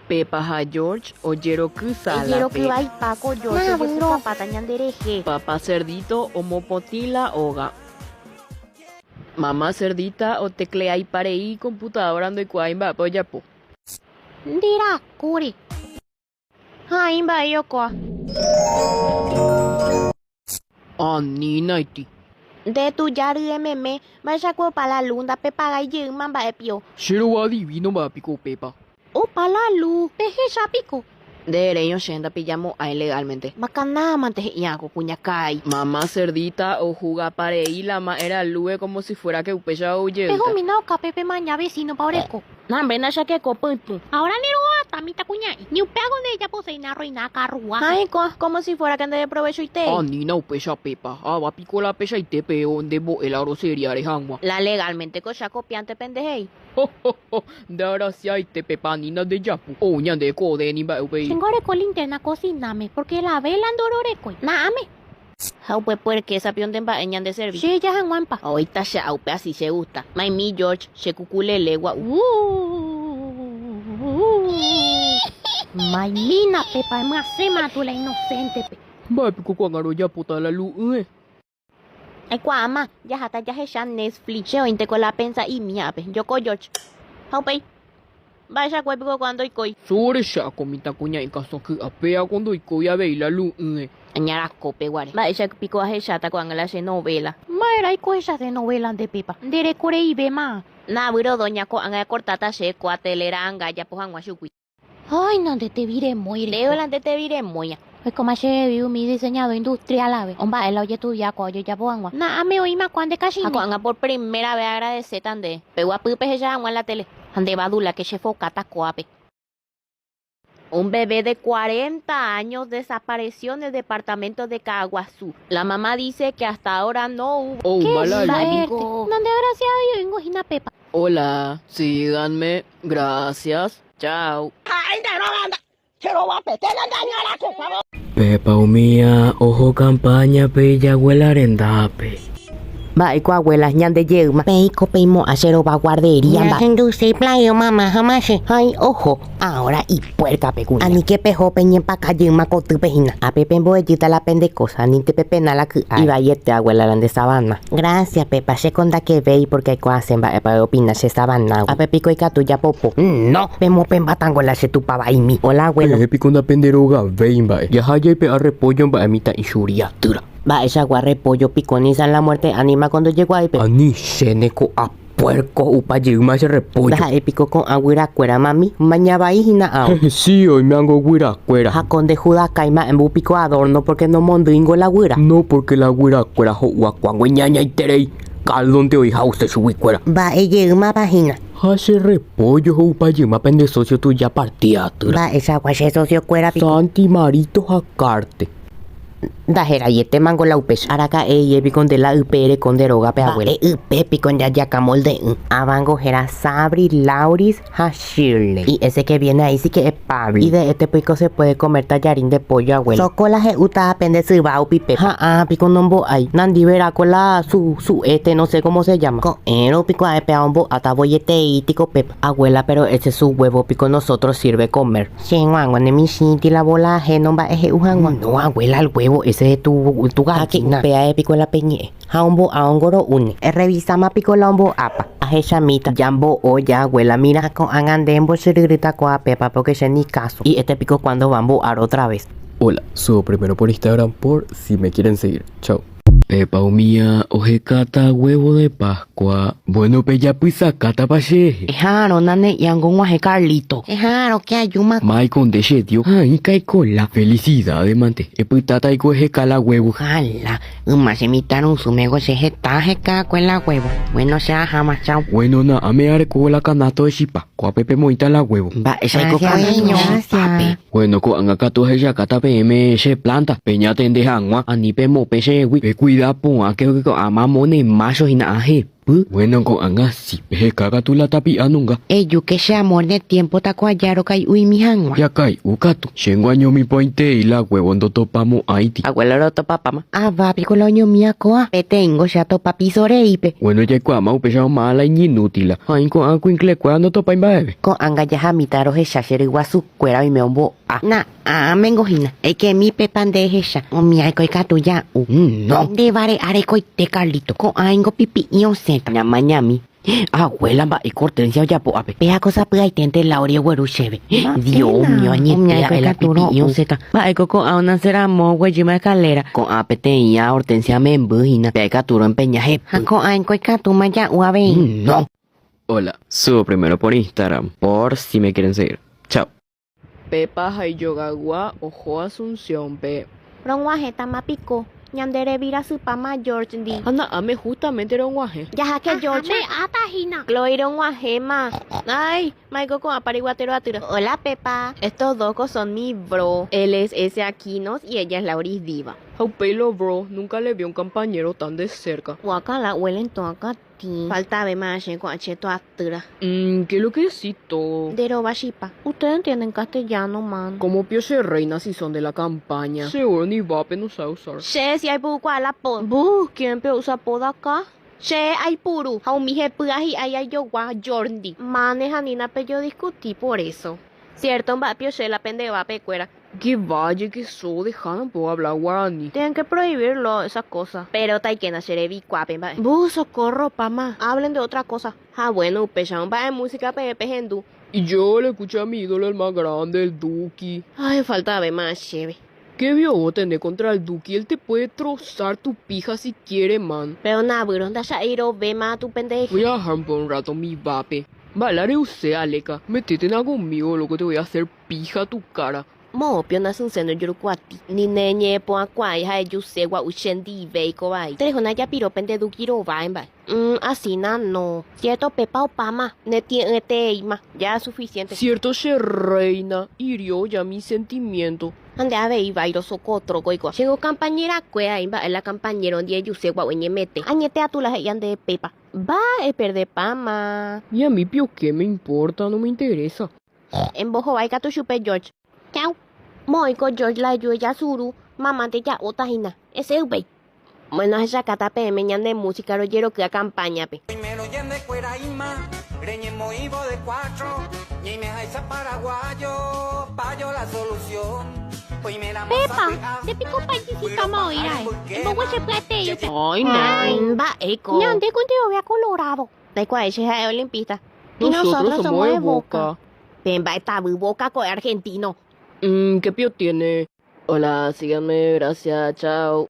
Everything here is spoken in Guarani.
Pepa ha George ojeroky sálape. Ejeroky vaipa ko George ojepukapáta ñanderehe. Papa Cerdito omopotĩ la óga. Mama Cerdita otecleaiparei icomputadora ndoikuaái mba'épa ojapo. Nde rakóre. Ha aĩ mba'e okoa. Anínaiti. Nde tuja rye meme, mba'eichakue opa la lu, ndapepagái jeýma mba'e pio. Che rova divino mba'e piko upépa. Opa la lu, pehecha piko. Nde eréiõ che ndapijamo'ãi legalmente. Makanámante he'iã ko kuñakarai. Mama cerdita ohugaparei la ma'ẽra lúe como si fuera que upéicha ou jeýta. Pehomína okápe pemaña vecino-pa oreko. Nambre chakeko pytũ. Ahora ne ro'ata mitãkuña'i. Ni upéago nde ejaposéina arruina karrua. Ha'e ko, como si fuera que ndedeprovechoitei. Anína upéicha pépa, ava piko la peichaite pe nde mbo'e la grosería re hag̃ua. La legalmente ko cha copiante pende he'i. Ho ho ho, nde arasiaite pépa anína nde japu. Ou ñande ko Deni mba'e upéi. Chéngo areko linterna kosináme, porque la vela ndororekói. Na'áme. Ha upe puerkésa pio nde mba'e ñande servi. Che ja hag̃uámpa. Oĩta che áupe asi che gusta. Maimi George, che kukulele gua'u. Maimína pepa emyasẽma tu la inocente-pe. Mba'e piko ko'ág̃a rojapóta la lu'ỹe. Aikuaáma, jaháta jahecha Netflix. Che oĩnte ko la apensa'imi ápe. Joko George. Ha upéi. Mba'eichakue piko ko'ã ndoikói. Sore cháko mitãkuña'i kasõ ky'a péa ko ndoikói avei la lu'ỹe. Aña rakópe guare. Mba'éicha piko ahecháta ko'ág̃a la che novela. Mba'erãiko ehechase novela nde pépa. Nde reko reivéma. Navýro doña ko'ág̃a ekortáta che kua tele ra'anga ajapo hag̃ua chugui. Ay, nande te viremói reko. Ndéve la nde te viremói. Oikóma chehegui umi diseñador industrial ave. Omba'e la ojestudia kua ojejapo hag̃ua. Na'áme oĩma kua nde kachine. Ha ko'ág̃a por primera vez agradeséta nde. Peguapy pehecha hag̃ua la tele. Ha nde badula que che fokáta ko'ápe. Un bebé de 40 años desapareció en el departamento de Caaguazú. La mamá dice que hasta ahora no hubo. Oúma Qué la suerte. luz. Nande agraciado oingo hína pépa. Hola, síganme, gracias. Chao. Pepa umía oho campaña-pe ijaguéla rendápe. Mba'éiko abuela, ñande jeýma. Peĩko peimo'ã che rova guardería mba'e. Ñahenduséi playo mamá ha mache. Hãi oho, ahora ipuerca pe kuña. Aníke peho peñempaka jeýma kotýpe hína. Ápe pembo'ejýta la pende cosa, anínte pepena la ky'áre. Ivaiete abuela la nde savana. Gracias Pepa, che ko ndakevéi porque aikuaase mba'épa eopina che savanágui. Ápe piko ikatu japopo. No! Pemopẽmbatango la che tupa vaimi. Hola abuelo. Peẽ piko ndapenderogavéi mba'e. Jaha jaipe'a repollo mba'e mitã'i churi atýra. Mba'eichagua repollo piko ni San la Muerte ánima ko ndojekuaái pe. Ani chéne ko'a puerco ho'upa jeýma che repollo. Ndaha'éi piko ko'ã guyrakuéra mami, maña vai hína ao. Si, oimeango guyrakuéra. Ha ko nde Judacái mba'embu piko adorno porque nomondýingo la guyra. No, porque la guyrakuéra ho'u akuángo iñañaiterei, caldonte oĩ ha'use chuguikuéra. Mba'e jeýmapa hína. Ha che repollo ho'upa jeýma pende socio tuja partida atýra. Mba'eichagua che socio kuéra piko. Santi, Marito ha Carte. Ndaheraiete mango la upéicha. Araka'e iye piko nde la ype ereko nde rógape abuela. Mba'e ype piko nde ajakamolde'ỹ. Avango héra Sabri, Lauris ha Shirley. Y ese que viene ahí sí que es Pablo. Y de este piko se puede comer tallarín de pollo abuela. Soko la he'úta pende syva upi pepa. Ha ã piko nombo'ái. Nandi verá ko la su su este no sé cómo se llama. Ko'ẽrõ piko ha'e péva ombo'áta voietei tiko pepa. Abuela pero ese su huevo piko nosotros sirve comer. Che g̃uag̃ua ne michĩti la bola ajeno mba'e he'u hag̃ua. No abuela el huevo ese de tu tu gallina. Upéae piko la peñe'ẽ. Ha ombo'a ongoro'úne. Errevisáma piko la ombo'ápa. Ahechamíta. Ya mbo'o ya abuela mira. Ha ko'ág̃a nde embochyryryta ko'a pépa porque che ni caso. Y este piko cuando va mbo'ar otra vez. Hola, subo primero por Instagram por si me quieren seguir. Chao. Pepa umía ohekáta huevo de Pascua. Bueno pejapysakátapa cherehe. Eha'arõ nane'ĩango og̃uahẽ Carlito. Eha'arõ ke ajúma. Maiko nde che dio. Haĩ kaikola. Felicidades mante. Epytáta aiko eheka la huevo. Ojalá. Yma che mitãrusúmego che heta aheka akue la huevo. Bueno che aháma. Chao. Bueno na'ãme areko la canasto de chipa. Ko'ápe pemoĩta la huevo. Mba'éichaiko canasto chipápe. Bueno ko'ág̃a katu ahechakáta peẽme che planta, peñatende hag̃ua, ani pemopẽ chehegui. Pekuida porãke ko'ã mamóne mácho hína aje. Hepy. Bueno ko'ág̃a si, peheka katu la tapi'a nunga. Ejúke che amor ne tiémpota ko aja rokay'uimi hag̃ua. Jakay'u katu. Chéngo añomipo'ãitei la huevo ndotopamo'ãiti. Abuelo rotopapáma. Ava piko la oñomía kóa. Peteĩngo che atopa piso reípe. Bueno jaikuaáma upéicha omáva la iñinútila. Ha oĩ ko'ã kuinklekuéra ndotopái mba'eve. Ko'ág̃a jahamíta rohecha che ryguasukuéra oime ombo'a. Na'ámengo hína. Eikemi pepa nde ehecha. Umi aiko ikatu ja'u. No. Nde vare'a rekoite Carlito. Ko'ãingo pipi'i osẽta. Ñamañami. Abuela mba'e Hortensia ojapo ápe. Péa ko sapy'aiténte Lauri ogueru chéve. Dios mío, añete ha'e la pipi'i osẽta. Mba'éiko ko'ã onase ramo oguejýma escalera. Ko'ã peteĩva Hortensia memby hína. Péa ikatu roempeña hepy. Ha ko'ãingo ikatúma ja'u avei. No. Hola, subo primero por Instagram, por si me quieren seguir. Chao. Pepa ha ijogaygua oho Asunción-pe. Rog̃uahẽtama piko ñande revirasypáma George-ndi. Ha na'áme justamente rog̃uahẽ. Jaháke George. Ame'áta hína. Chloe rog̃uahẽma. Ay, maiko ko'ã pariguatero atýra. Hola Pepa. Estos dos ko son mi bro. Él es ese Aquinos y ella es Lauris Diva. Ha upéi lo bro nunca le vio un campañero tan de cerca. Guácala huelen toa tĩ. Faltave ma che ko'ã che toatýra. Mmm, qué lo que decís todo. Nde rova chipa. Ustedes entienden castellano, man. Cómo pio che reina si son de la campaña. Seguro ni vape no sabe usar. Che si aipurukuaa la pod. Buh, quién pe usa pod acá? Che aipuru, ha umi hepýva hi'ái ajogua Jorndi. Mane ha Nina pejodiscuti por eso. Cierto mba'e pio che la pende vape kuéra. Que valle que so deja no puedo hablar guaraní. Tienen que prohibirlo esa cosa. Pero taikena che revikuápe mba'e. Buh socorro pama. Hablen de otra cosa. Ha bueno upéicha mba'e música peẽ pehendu. Y yo le escuché a mi ídolo el más grande el Duki. Ay faltave más chéve. Qué vio vos tenés contra el Duki él te puede trozar tu pija si quiere man. Pero navýrõ ndacha'éi rovéma tu pendeje. Voy a bajar por un rato mi vape. Mba'e re'use Aleka. Metétena conmigo loco te voy a hacer pija tu cara. Moõpio nasynsẽ ndojurukuati, ni ne ñe'ẽpo'ãkuaái ha ejuse gua'u che ndive ikovai. Terehóna japiro pende Duki rovái mba'e. Umm asina no. Cierto pépa opáma, ne tie'ỹetereíma. Ya suficiente. Cierto che reina, hirió ya mi sentimiento. Ha nde avei vai rosokotroko oiko. Chéngo campañerakuéra aĩ mba'e la campañero ndie ejuse gua'u eñemete. Añete atula he'i ande pépa. Va eperdepáma. Ni a mí pio qué me importa, no me interesa. Embohovái katu chupe George. Chau. Moõiko George la eju ejasuru, mamá nde ja'óta hína. Esẽ upéi. Bueno ahechakáta peẽme ñande música rojeroky campaña-pe. Oimérõ ñandekuéra yma reñemoĩvo de cuatro, ñaimeháicha paraguayo, payo la solución. Oiméramo Pepa, sapy'a, nde piko payisitama oĩ ra'e. Embogue che pya'etei upe. Ay, no. Mba'éiko. Ñande ko nderovia colorado. Ndaikuaái che ha'e olimpista. Y nosotros somos de Boca. Pe mba'e tavy Boca ko'e argentino. Mmm, qué pio tiene. Hola, síganme, gracias, chao.